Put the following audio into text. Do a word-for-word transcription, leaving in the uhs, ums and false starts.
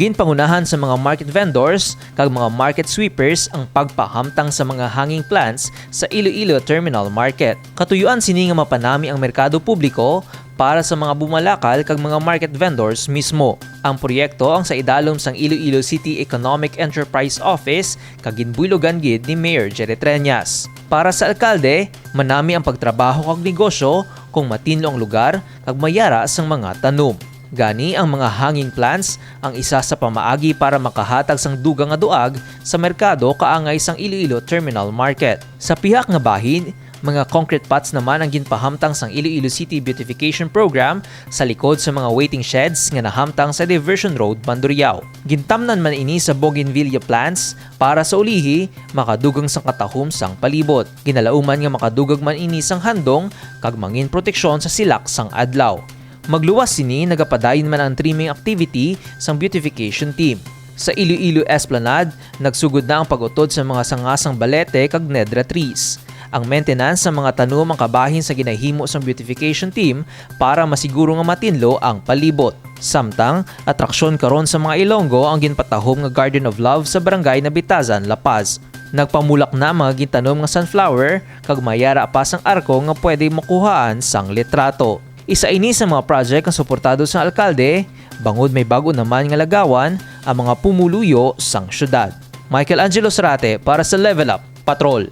Ginpangunahan sa mga market vendors kag mga market sweepers ang pagpahamtang sa mga hanging plants sa Iloilo Terminal Market. Katuyuan sini nga mapanami ang merkado publiko para sa mga bumalakal kag mga market vendors mismo. Ang proyekto ang sa idalom sang Iloilo City Economic Enterprise Office kag ginbuylogan gid ni Mayor Jerry Treñas. Para sa alkalde, manami ang pagtrabaho kag negosyo kung matinlo ang lugar kag mayara sang mga tanom. Gani, ang mga hanging plants ang isa sa pamaagi para makahatag sang dugang nga duag sa merkado kaangay sang Iloilo Terminal Market. Sa pihak nga bahin, mga concrete pots naman ang ginpahamtang sang Iloilo City Beautification Program sa likod sa mga waiting sheds nga nahamtang sa Diversion Road, Mandurriao. Gintamnan man ini sa bougainvillea plants para sa ulihi, makadugang sang katahom sang palibot. Ginalauman nga makadugag man ini sang handong kag mangin proteksyon sa silak sang adlaw. Magluwas sini, nagapadayon man ang trimming activity sang beautification team. Sa Iloilo Esplanade, nagsugod na ang pag-utod sa mga sanga sang balete kag nedra trees. Ang maintenance sa mga tanom ang kabahin sa ginahimo sang beautification team para masiguro nga matinlo ang palibot. Samtang, atraksyon karon sa mga Ilonggo ang ginpatahom nga Garden of Love sa Barangay Nabitazan, La Paz. Nagpamulak na ang mga gintanom nga sunflower kag mayara pa sang arko nga pwede makuhaan sang litrato. Isa ini sa mga project nga suportado sang alkalde, bangod may bag-o naman nga lagawan ang mga pumuluyo sang syudad. Michael Angelo Sarate para sa Level Up Patrol.